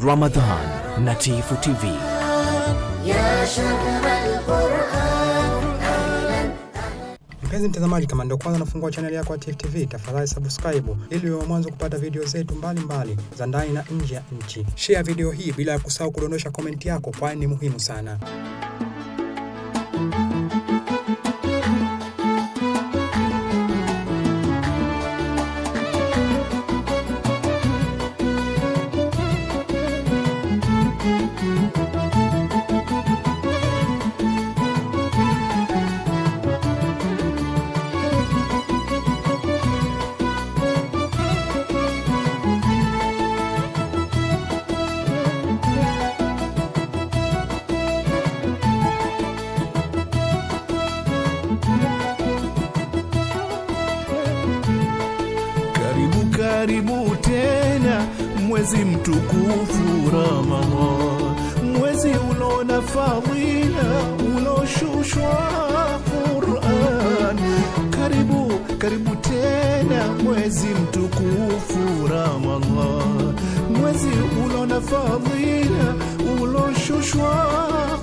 Ramadhan na Tifu TV. Ya shahr al-Quran. Mpenzi mtazamaji, kama ndio kwanza unafungua channel yako ya Tifu TV, tafadhali subscribe ili uwe mwanzo kupata video zetu mbalimbali za ndani na nje ya nchi. Share video hii bila ya kusahau kudondosha comment yako, kwani ni muhimu sana. Karibu tena mwezi mtukufu Ramadhan, mwezi ulona fadhila uloshushwa Qur'an. Karibu karibu tena mwezi mtukufu Ramadhan, mwezi ulona fadhila uloshushwa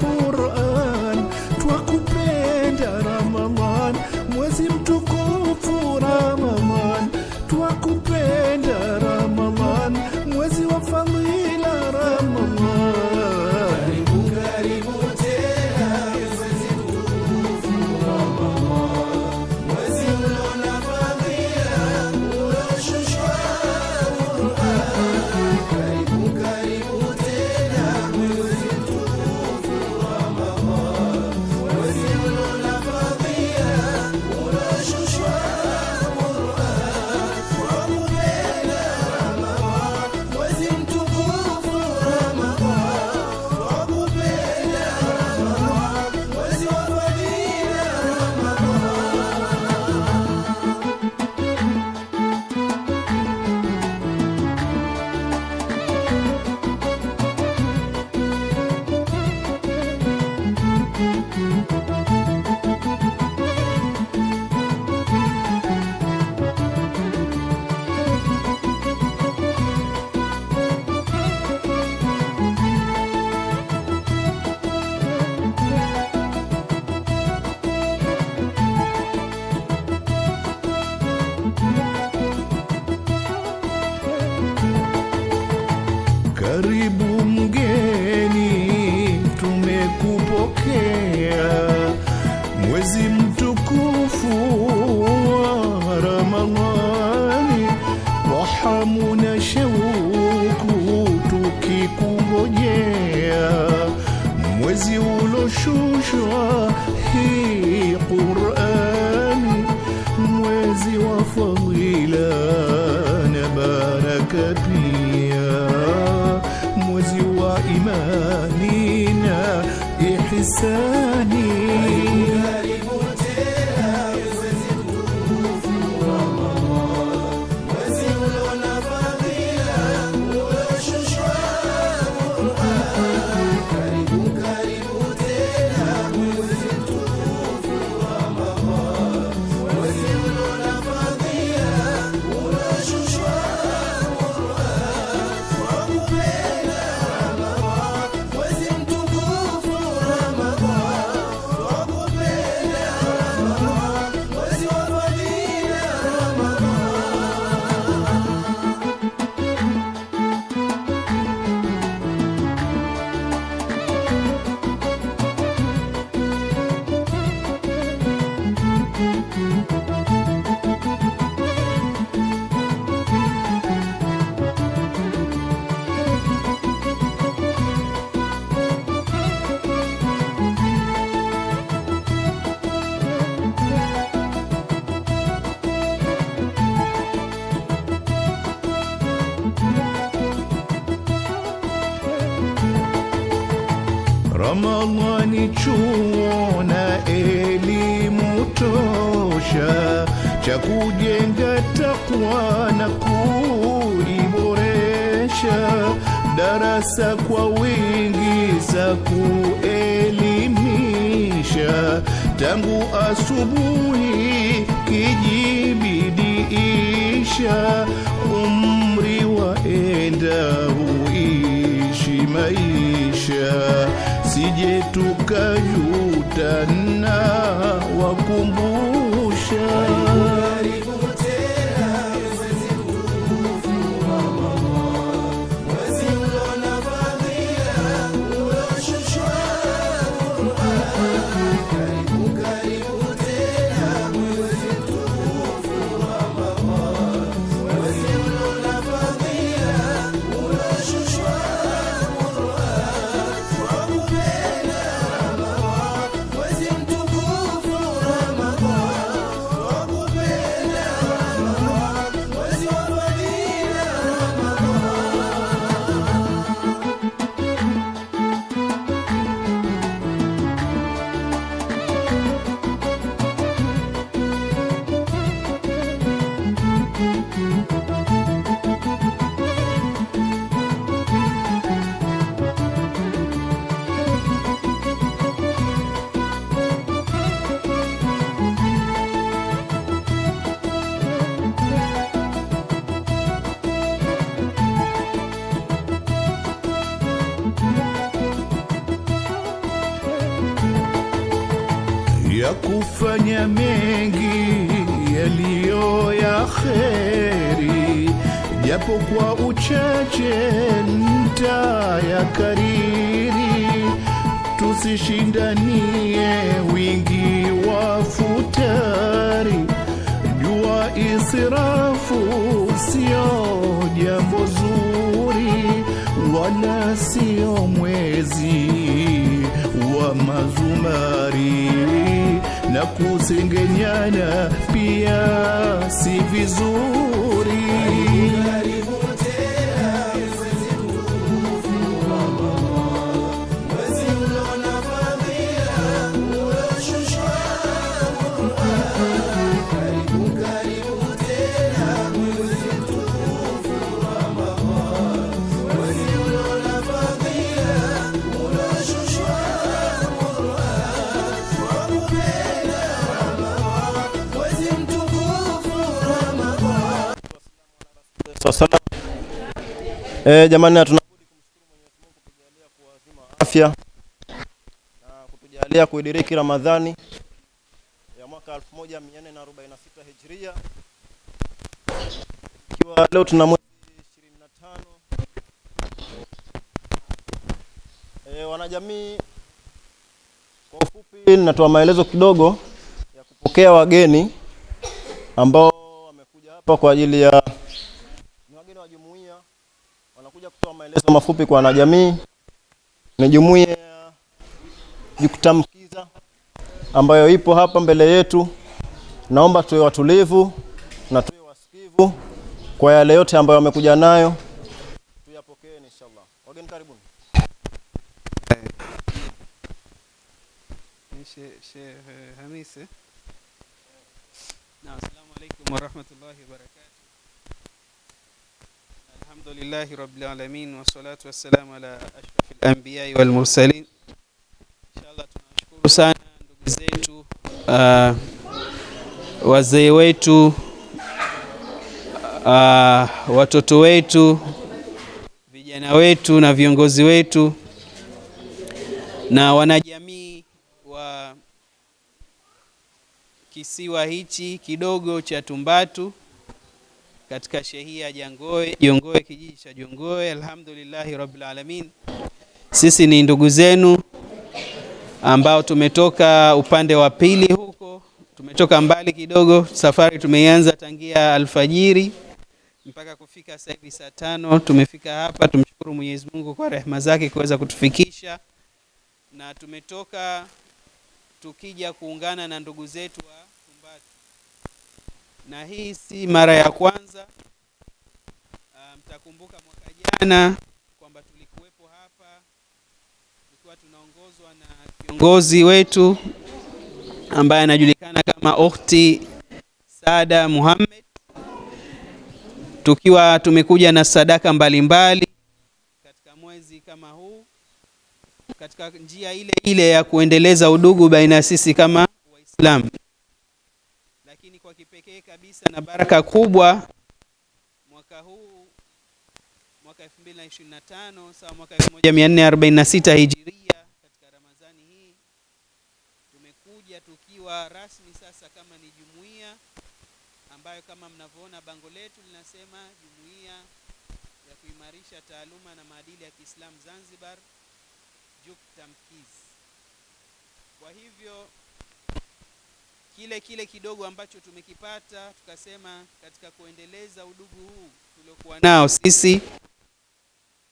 Qur'an. Twakupenda Ramadhan, mwezi mtukufu Ramadhan, twakupenda Ramadhan, mwezi wa fadhila Ramadhan. Karibu karibu tena mwezi mtukufu Ramadhan, mwezi ulona fadhila uloshushwa Qur'an. Karibu karibu tena mwezi mtukufu Ramadhan, mwezi ulona fadhila uloshushwa Karibu mgeni tumekupokea, mwezi mtukufu wa Ramadhani, kwa hamu na shauku tukikungojea, mwezi uloshushwa hii Qur'ani, mwezi wa fadhila na baraka pia, mwezi wa imani na ihsani. Karibu tena mwezi mtukufu Ramadhan, mwezi ulona fadhila uloshushwa Qur'an. Karibu karibu tena mwezi mtukufu Ramadhan, mwezi ulona fadhila uloshushwa Qur'an. Twakupenda Ramadhan, mwezi mtukufu Ramadhan, twakupenda Ramadhan, mwezi wa fadhila Ramadhan. Ramadhani chuo na elimu tosha, cha kujenga takwa na kuiboresha, darasa kwa wingi za kuelimisha, tangu asubuhi kijibidiisha, umri waenda huisha. mkajuta na wakumbusha. Karibu tena mwezi mtukufu Ramadhan, mwezi ulona fadhila uloshushwa Qur'an. Karibu karibu tena mwezi mtukufu Ramadhan, mwezi ulona fadhila uloshushwa Qur'an. Twakupenda Ramadhan, mwezi mtukufu Ramadhan, twakupenda Ramadhan, mwezi wa fadhila Ramadhan. Ya kufanya mengi yaliyo ya kheri, japo kwa uchache nitayakariri. Tusishindanie wingi wa futari, jua israfu sio jambo zuri, wala sio mwezi wa mazumari, na kusengenyana pia si vizuri. Karibu tena mwezi mtukufu Ramadhan, mwezi ulona fadhila uloshushwa Qur'an. Karibu karibu tena mwezi mtukufu Ramadhan, mwezi ulona fadhila uloshushwa Qur'an. Twakupenda Ramadhan, mwezi mtukufu Ramadhan. Sasa jamani, tunabudi kumshukuru Mwenyezi Mungu kutujalia kuwazima afya na kutujalia kuidiriki Ramadhani ya mwaka 1446 Hijria, ikiwa leo tuna mwezi 25. Wanajamii, kwa ufupi natoa maelezo kidogo ya kupokea wageni ambao wamekuja hapa kwa ajili ya ni wageni wa jumuiya, wanakuja kutoa maelezo mafupi kwa wanajamii. Ni jumuiya ya Jikutamkiza ambayo ipo hapa mbele yetu. Naomba tuwe watulivu na tuwe wasikivu kwa yale yote ambayo wamekuja nayo, tuyapokee inshallah. Wageni karibuni. Sheikh Hamisi. Naam, assalamu alaykum wa rahmatullahi wa barakatuh. Alhamdulillahi rabbil alamin wassalatu wassalamu ala ashrafil anbiya wal mursalin. Inshallah tunashukuru sana ndugu zetu, wazee wetu, watoto wetu, vijana wetu na viongozi wetu na wanajamii wa kisiwa hichi kidogo cha Tumbatu katika shehia Jangoe, Jongoe, kijiji cha Jongoe. Alhamdulillahi rabbil alamin. Sisi ni ndugu zenu ambao tumetoka upande wa pili huko, tumetoka mbali kidogo. Safari tumeianza tangia alfajiri mpaka kufika sasa hivi saa 5 tumefika hapa. Tumshukuru Mwenyezi Mungu kwa rehema zake kuweza kutufikisha, na tumetoka tukija kuungana na ndugu zetu wa Tumbatu, na hii si mara ya kwanza. Mtakumbuka mwaka jana kwamba tulikuwepo hapa tukiwa tunaongozwa na kiongozi wetu ambaye anajulikana kama Ukhti Saada Muhammad, tukiwa tumekuja na sadaka mbalimbali katika mwezi kama huu, katika njia ile ile ya kuendeleza udugu baina sisi kama Waislamu. Lakini kwa kipekee kabisa na baraka kubwa mwaka huu, mwaka 2025 sawa mwaka 1446 Hijiria, katika Ramadhani hii Tumekuja tukiwa rasmi sasa kama ni jumuiya ambayo kama mnavyoona bango letu linasema Jumuiya ya Kuimarisha Taaluma na Maadili ya Kiislamu Zanzibar, JUCTAMKIZ. Kwa hivyo kile kidogo ambacho tumekipata tukasema katika kuendeleza udugu huu tuliokuwa nao sisi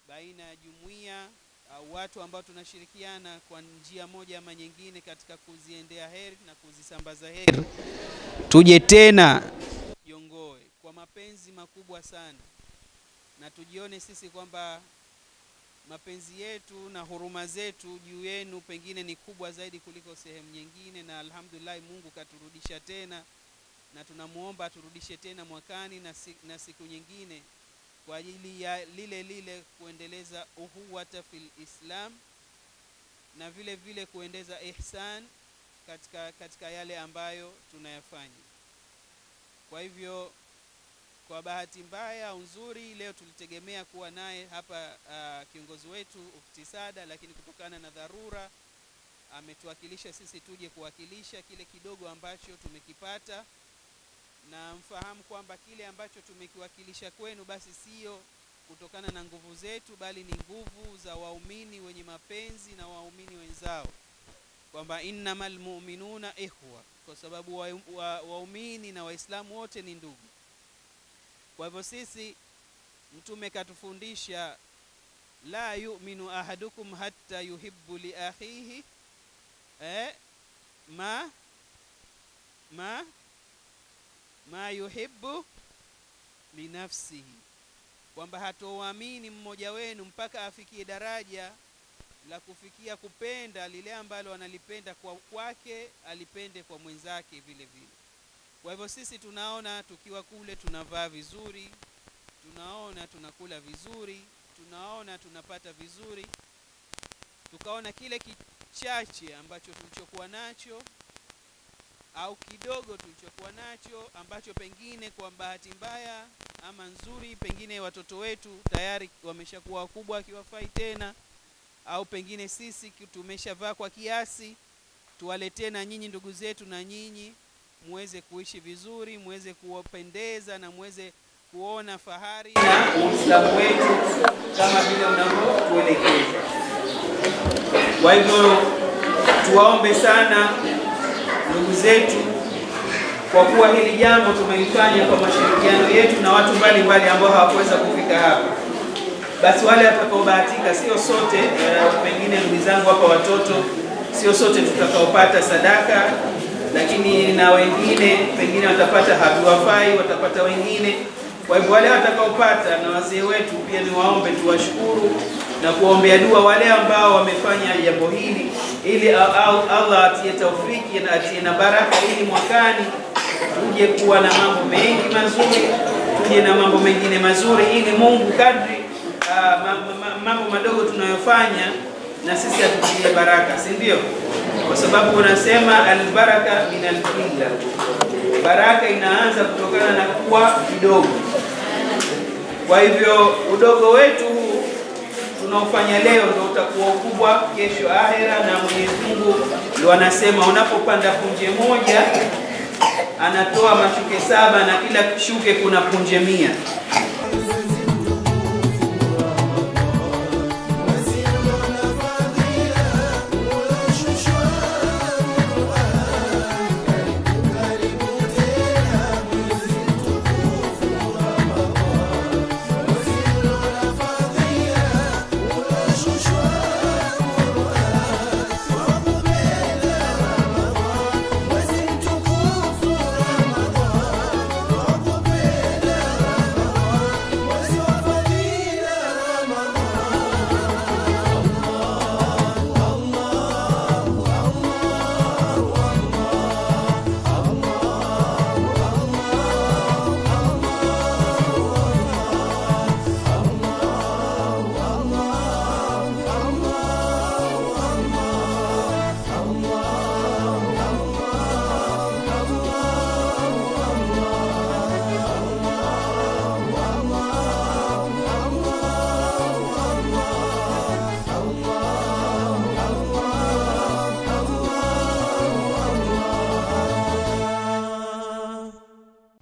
baina ya jumuiya au watu ambao tunashirikiana kwa njia moja ama nyingine katika kuziendea heri na kuzisambaza heri, tuje tena Jongoe kwa mapenzi makubwa sana, na tujione sisi kwamba mapenzi yetu na huruma zetu juu yenu pengine ni kubwa zaidi kuliko sehemu nyingine. Na alhamdulillah Mungu katurudisha tena, na tunamuomba aturudishe tena mwakani na siku nyingine kwa ajili ya lile lile kuendeleza uhuwata fil Islam na vile vile kuendeleza ihsan katika yale ambayo tunayafanya. Kwa hivyo kwa bahati mbaya au nzuri leo tulitegemea kuwa naye hapa kiongozi wetu Uktisada, lakini kutokana na dharura ametuwakilisha sisi tuje kuwakilisha kile kidogo ambacho tumekipata, na mfahamu kwamba kile ambacho tumekiwakilisha kwenu basi sio kutokana na nguvu zetu, bali ni nguvu za waumini wenye mapenzi na waumini wenzao, kwamba innamal mu'minuna ikhwa, kwa sababu waumini na Waislamu wote ni ndugu. Kwa hivyo sisi Mtume katufundisha la yu'minu ahadukum hatta yuhibbu li akhihi ma yuhibbu li nafsihi, kwamba hatoamini mmoja wenu mpaka afikie daraja la kufikia kupenda lile ambalo analipenda kwa kwake, alipende kwa mwenzake vile vile. Kwa hivyo sisi tunaona tukiwa kule tunavaa vizuri, tunaona tunakula vizuri, tunaona tunapata vizuri, tukaona kile kichache ambacho tulichokuwa nacho au kidogo tulichokuwa nacho ambacho pengine kwa bahati mbaya ama nzuri pengine watoto wetu tayari wameshakuwa wakubwa akiwafai tena, au pengine sisi tumeshavaa kwa kiasi, tuwaletee na nyinyi ndugu zetu, na nyinyi muweze kuishi vizuri, muweze kuwapendeza na muweze kuona fahari na Uislamu wetu kama vile unavyotuelekeza. Kwa hivyo tuwaombe sana ndugu zetu, kwa kuwa hili jambo tumelifanya kwa mashirikiano yetu na watu mbalimbali ambao hawakuweza kufika hapa, basi wale watakaobahatika, sio sote, pengine ndugu zangu hapa watoto, sio sote tutakaopata sadaka, lakini na wengine pengine watapata haviwafai, watapata wengine. Kwa hivyo wale watakaopata na wazee wetu pia ni waombe, tuwashukuru na kuombea dua wale ambao wamefanya jambo hili, ili Allah atie taufiki na atie na baraka, ili mwakani tuje kuwa na mambo mengi mazuri, tuje na mambo mengine mazuri, ili Mungu kadri mambo madogo tunayofanya na sisi atutie baraka, si ndio? Kwa sababu unasema albaraka min alqilla, baraka inaanza kutokana na kuwa kidogo. Kwa hivyo udogo wetu huu tunaofanya leo ndio utakuwa ukubwa kesho ahera, na Mwenyezi Mungu ndio anasema unapopanda punje moja anatoa mashuke 7 na kila shuke kuna punje 100.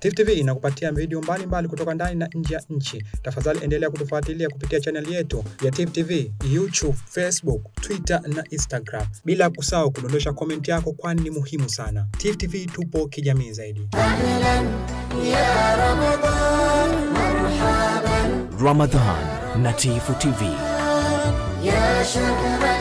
Tifu TV inakupatia video mbalimbali kutoka ndani na nje ya nchi. Tafadhali endelea kutufuatilia kupitia channel yetu ya Tifu TV, YouTube, Facebook, Twitter na Instagram. Bila kusahau kudondosha comment yako kwani ni muhimu sana. Tifu TV tupo kijamii zaidi. Ramadhan na Tifu TV. يا شهر